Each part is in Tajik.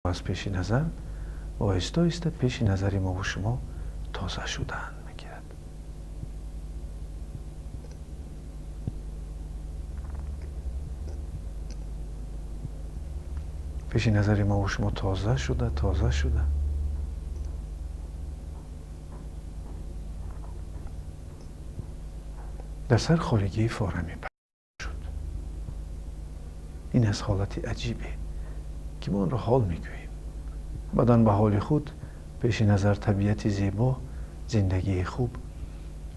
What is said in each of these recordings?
Аз пеши назар оҳиста оҳиста пеши назари мову шумо тоза шудаанд мегирад. Пеши назари мову шумо тоза шуда, тоза шуда, дар сар холигии фораме шуд. Ин аз ҳолати аҷибе, ки мо онро ҳол мегӯем. Бадан ба ҳоли худ, пеши назар табиати зебо, зиндагии хуб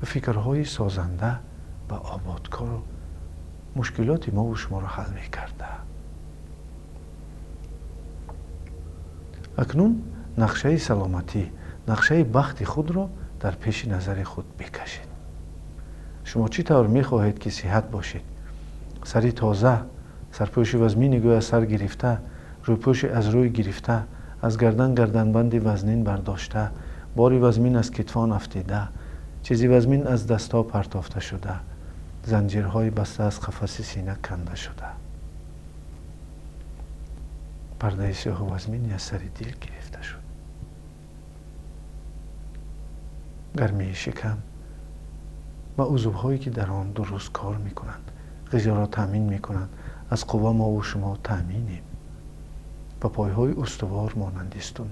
ва фикрҳои созанда ва ободкору мушкилоти мову шуморо ҳал мекарда. Акнун нақшаи саломатӣ, нақшаи бахти худро дар пеши назари худ бикашед. Шумо чӣ тавр мехоҳед, ки сиҳат бошед? Сари тоза, сарпӯши вазмини гӯй аз сар гирифта, рӯпӯши аз рӯй гирифта, аз гардан гарданбанди вазнин бардошта, бори вазмин аз китфон афтида, чизи вазмин аз дастҳо партофта шуда, занҷирҳои баста аз қафаси сина канда шуда, пардаи сиёҳу вазмини аз сари дил гирифта шуд. Гармии шикам ва узвҳое, ки дар он дуруст кор мекунанд, ғизоро таъмин мекунанд, аз қувва мову шумо таъминем ва пойҳои устувор монанди стун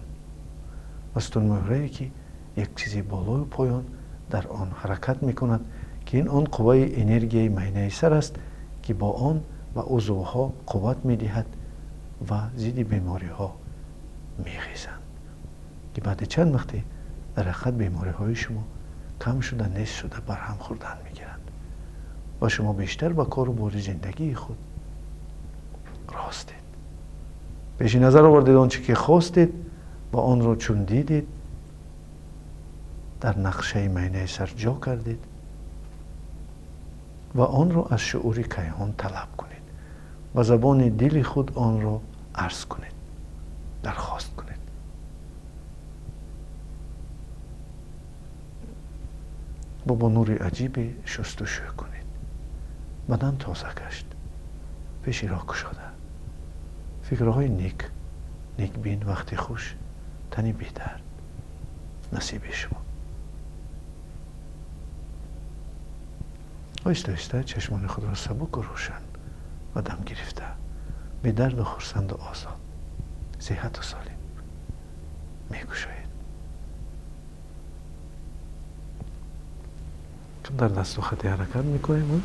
ва стунмуҳрае, ки як чизи болою поён дар он ҳаракат мекунад, ки ин он қувваи энергияи майнаи сар аст, ки бо он ба узвҳо қувват медиҳад ва зидди бемориҳо мехезанд, ки баъди чанд вақте дар ҳақиқат бемориҳои шумо кам шуда, нест шуда, барҳам хӯрдан мегиранд ва шумо бештар ба кору бори зиндагии худ ростед. Пеши назар овардед он чӣ ки хостед ва онро чун дидед, дар нақшаи майнаи сар ҷо кардед ва онро аз шуури кайҳон талаб кунед, ба забони дили худ онро арз кунед, дархост кунед. Бо нури аҷибе шустушӯ кунед. Бадан тоза гашт, пеши роҳ кушода, фикрҳои нек, некбин, вақти хуш, тани бедард насиби шумо. Оҳиста оҳиста чашмони худро сабуку рӯшан ва дам гирифта, бедарду хурсанду озод, сиҳату солим мекушоед. Дар дасту хати ҳаракат мекунем,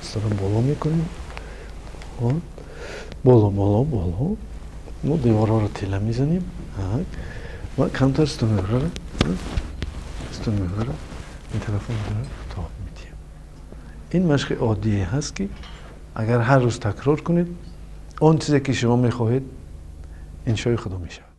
дастро боло мекунем, боло, боло, боло, мо деворҳоро тела мезанем ва камтар стунмеҳраро ин тараф, он тараф тоб медиҳем. Ин машқи оддие ҳаст, ки агар ҳар рӯз такрор кунед, он чизе ки шумо мехоҳед, иншои худо мешавад.